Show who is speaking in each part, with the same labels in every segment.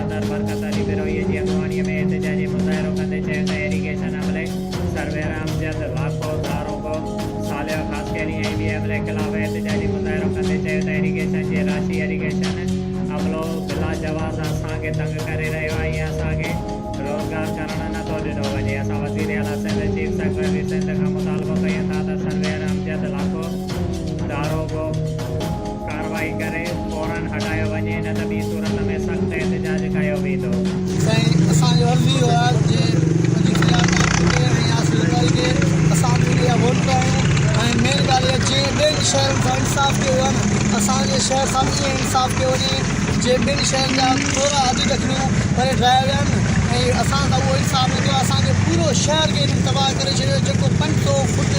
Speaker 1: صدر برڪت علي بروهي جي اڳواڻي ۾ احتجاجي مظاهرو ڪندي چيو ته ايريگيشن عملي سرويئر امجد لاکو، داروغو صالح خاصخيلي ۽ ٻي عملي خلاف احتجاجي مظاهرو ڪندي چيو ته ايريگيشن جي راشي ايريگيشن عملو بلا جواز اسان کي تنگ ڪري رهيو آهي ۽ اسان کي روزگار ڪرڻ نه ٿو ڏنو وڃي اسان وزير اعليٰ سنڌ چيف سيڪريٽري سنڌ کان مطالبو ڪيون ٿا ته سرويئر امجد لاکو داروغو ڪارروائي ڪري فورن هٽايو وڃي نه ته ٻي صورت ۾ سخت احتجاج ڪيو ويندو.
Speaker 2: سائين اسان جو عرض اهو آهي جي اڄ فلحال تان کي ۽ آصف زرداري کي اسان به ان جا ووٽر آهيون ۽ مين ڳالهه اها جيئن ٻين شهرن سان انصاف ڪيو ويو آهي نه اسان جي شهر سان به ائين انصاف ڪيو وڃي جي ٻين شهرن جا ٿورا اڌ ڏکڻيون پري ڊاهيا ويا آهن ۽ اسان سان اهو انصاف نه ڪيو اسان جي پورو شهر کي انهن تباهه ڪري ڇڏيو جيڪو 500 فٽ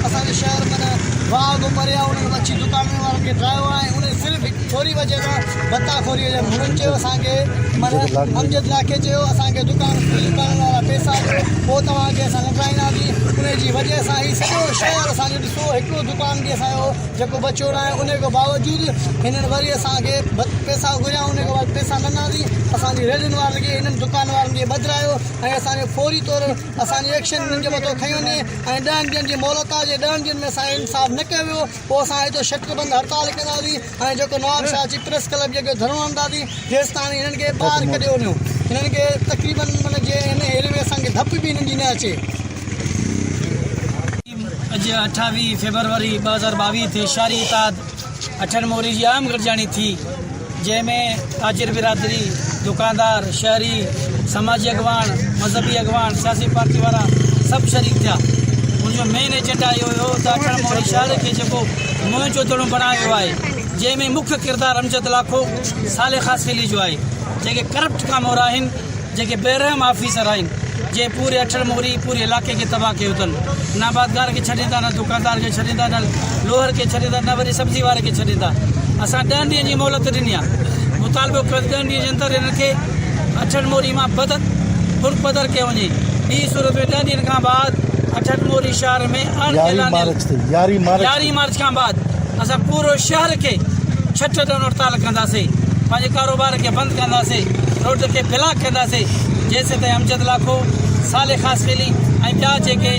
Speaker 2: اسان جو شهر معنيٰ واهه کان پري آهي انهن اچي دڪانن وارن کي ڊاهيو آهي ۽ انهن صرف هڪ ٿوري وجه سان ڀتا خوري جي مڙن چيو اسان کي معنيٰ امجد لاکي چيو اسان کي دڪان دڪانن وارا پيسا ڏيو پوء توهان کي اسان لنڊرائينداسين انهي جي وجه سان هي سڄو شهر اسان جو ڏسو هڪڙو دڪان به اسان جو جيڪو بچيو ناهي انهي کان باوجود هنن وري اسان کي پيسا گهريا انهي کان بعد پيسا نه ڏناسين اسان جي ريڙهين وارن کي هنن دڪان وارن کي ٻڌرايو ۽ اسان کي فوري طور اسان جي ايڪشن انهن جي مٿو کنيو وڃي ۽ ڏهن ڏينهن جي مهلت آهي جي ڏهن ڏينهن ۾ اسان جو انصاف نه ڪيو ويو پوء اسان هتو شٽر بند هڙتال ڪنداسين ۽ جيڪو نواب شاهه جي پريس ڪلب جي اڳيان ڌرڻو هڻنداسين جيستاڻي هنن کي ٻاهر ڪڍيو وڃو هنن کي تقريبن معنيٰ جي هن ايريي ۾ اسان کي ڌپ به هنن جي نه اچي.
Speaker 3: اڄ 28 فيبروري 2022 تي شهري اتحاد اٺن موري جي اهم گڏجاڻي ٿي جنهن ۾ تاجر برادري، دڪاندار، شهري، سماجي اڳواڻ، مذهبي اڳواڻ، سياسي پارٽي وارا سڀ شريڪ ٿيا. ان جو مين ايجنڊا اهو هيو ته اٺن موري شهر کي جيڪو موهن جو دڙو بڻايو ويو آهي جنهن ۾ مک ڪردار امجد لاکو، صالح خاصخيلي جو آهي جيڪي ڪرپٽ ڪامورا آهن. جيڪي بي رحم آفيسر آهن جنهن پوري اٺڙ موري پوري علائقي کي تباهه ڪيو اٿن نه آبادگار کي ڇڏين ٿا نه دڪاندار کي ڇڏين ٿا نه لوهر کي ڇڏين ٿا نه وري سبزي واري کي ڇڏين ٿا اسان ڏهن ڏينهن جي مهلت ڏني آهي مطالبو ڪيو ته ڏهن ڏينهن جي اندر هنن کي اٺڙ موري مان بدر ملڪ بدر ڪيو وڃي ٻي صورت ۾ ڏهن ڏينهن کان بعد اٺڙ موري شهر ۾ اڻ اعلانيل يارهين مارچ کان بعد اسان پورو شهر کي ڇٽ ڏيڻ هڙتال ڪنداسين پنهنجي ڪاروبار کي بند ڪنداسين روڊ کي بلاڪ ڪنداسين جيسيتائين امجد لاکو، صالح خاصخيلي ۽ ٻيا جيڪي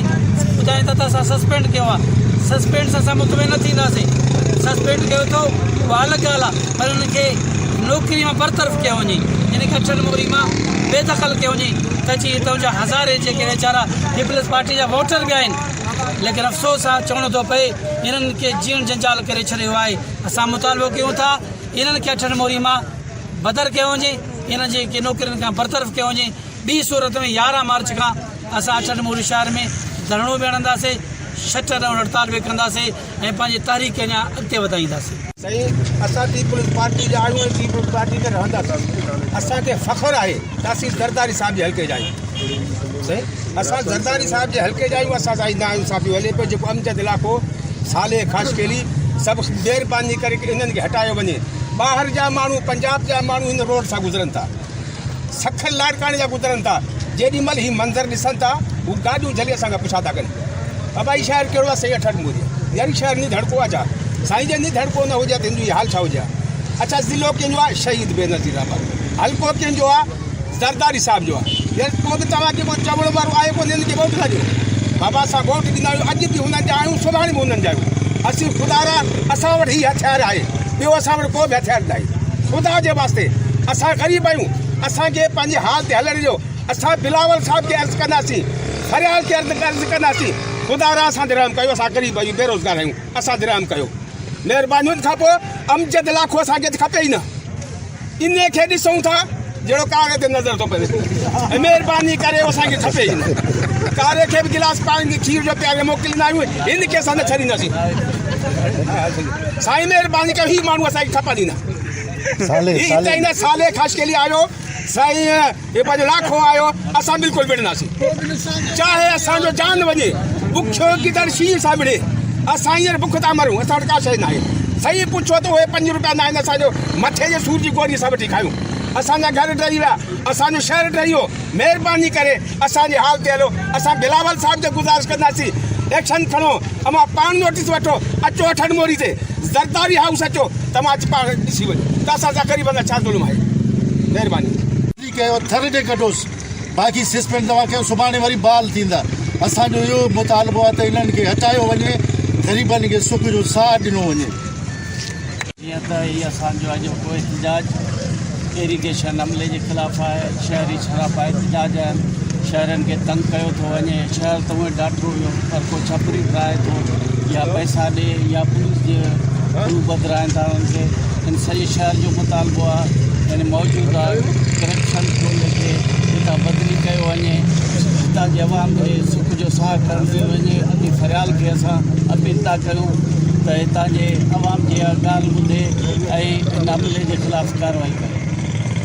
Speaker 3: ٻڌائين ٿا ته اسان سسپينڊ ڪيو آهي سسپينڊ سان اسان مطمئن نه ٿينداسين سسپينڊ ڪيو اٿو اها الڳ ڳالهه آهي پر انهن کي نوڪري مان برطرف ڪيو وڃي يعني کي اٺن موري مان بي دخل ڪيو وڃي ته جي هتان جا هزارين جيڪي ويچارا پيپلز پارٽي جا ووٽر به آهن ليڪن افسوس سان چوڻو ٿو پئي انهن کي جيئڻ جنجال ڪري ڇڏيو آهي اسان مطالبو ڪيون ٿا انهن کي اٺن موري مان بدر ڪيو وڃي، انهن جي ڪي نوڪرين کان برطرف ڪيو وڃي، ٻي صورت ۾ 11 مارچ کان اسان اٺن موري شهر ۾ ڌرڻو به هڻنداسين، شٽر ڊائون هڙتال به ڪنداسين ۽ پنهنجي تحريڪ کي اڃا اڳتي وڌائينداسين.
Speaker 4: سائين اسان پيپلز پارٽي جا آهيون ۽ پيپلز پارٽي ۾ رهنداسين اسان کي فخر آهي ته اسين زرداري صاحب جي حلقي جا آهيون سائين اسان زرداري صاحب جي حلقي جا آهيون اسان سان نا انصافي هلي پئي جيڪو امجد لاکو صالح خاصخيلي سڀ مهرباني ڪري انهن کي هٽايو وڃي ٻاهر جا ماڻهو پنجاب جا ماڻهو هن روڊ سان گذرن ٿا سکر لاڙڪاڻي جا گذرن ٿا جيڏي مهل هي منظر ڏسن ٿا هو گاڏيون جهلي اسان کان پڇا ٿا ڪن ابا هي شهر ڪهڙو آهي سائين اٺ موري يار هي شهر ني ڌڙڪو آهي ڇا سائين جي ني ڌڙڪو نه هجي ته هن جو هي حال ڇا هجي ها اڇا ضلعو ڪنهن جو آهي شهيد بينظير آباد حلقو ڪنهن جو آهي زرداري صاحب جو آهي يار پوء به توهان کي ڪو چوڻ وارو آهي ڪونه هن کي ووٽ نه ڏيو بابا اسان ووٽ ڏيندا آهيون اڄ به هنن جا آهيون سڀاڻي به هنن جا آهيون اسين خدا را اسان وٽ هي هٿيار آهي ٻيو اسان وٽ ڪو به هٿيار ناهي خدا جي واسطي اسان غريب آهيون اسان کي پنهنجي حال تي هلڻ ڏيو اسان بلاول صاحب کي عرض ڪنداسين فريال کي عرض ڪنداسين خدا را اسان تي رحم ڪيو اسان غريب آهيون بيروزگار آهيون اسان تي رحم ڪيو مهرباني کان پوء امجد لاکو اسان کي کپي ئي نه انهي کي ڏسون ٿا جهڙو ڪاري تي نظر ٿو پوي ۽ مهرباني ڪري اسان کي کپي ئي نه ڪاري کي به گلاس پاڻي کير جو پياري موڪليندا آهيون هن کي اسان نه ڇڏينداسين سائين مهرباني ڪيو هي ماڻهو اسان کي کپن ئي نه هي هتي نه صالح خاصخيلي آيو سائين هي پنهنجو لاکو آيو اسان بلڪل وڙهنداسين چاهي اسان جو جان وڃي بکيو گدڙ شينهن سان وڙهي اسان هينئر بک ٿا مرون اسان وٽ ڪا شيء ناهي صحيح پڇو ته اهي 5 روپيا ناهن اسان جو مٿي جي سور جي گوري اسان وٺي کايون اسان جا گهر ڊهي ويا اسان جو شهر ڊهي ويو مهرباني ڪري اسان جي حال تي هلو اسان بلاول صاحب کي گذارش ڪنداسين ايڪشن کڻو اوهان پاڻ نوٽيس وٺو اچو اٺن موري تي زرداري هائوس اچو توهان اچي پاڻ ڏسي وڃو ته اسان سان غريبن سان ڇا ظلم آهي مهرباني.
Speaker 5: بدلي ڪيو ٿر ڏي ڪڍوس باقي سسپينڊ توهان ڪيو سڀاڻي وري بحال ٿيندا اسان جو اهو مطالبو آهي ته انهن کي هٽايو وڃي غريبن کي سک جو ساهه ڏنو وڃي.
Speaker 6: جيئن ته هي اسان جو اڄوڪو احتجاج ايريگيشن عملي جي خلاف آهي، شهري سراپا احتجاج آهن، شهرين کي تنگ ڪيو ٿو وڃي، شهر ته هونئن ڊاٺو ويو پر ڪو ڇپري ڊرائي ٿو يا پئسا ڏي يا پوليس جي ٿرو ٻڌرائين ٿا انهن کي، ان سڄي شهر جو مطالبو آهي يعني موجوده ڪرپشن ٽولي کي هتان بدلي ڪيو وڃي، هتان جي عوام کي سک جو ساهه کڻڻ ڏنو وڃي، ادي فريال کي اسان اپيل ٿا ڪريون ته هتان جي عوام جي اها ڳالهه ٻڌي ۽ ان عملي جي خلاف ڪارروائي ڪري.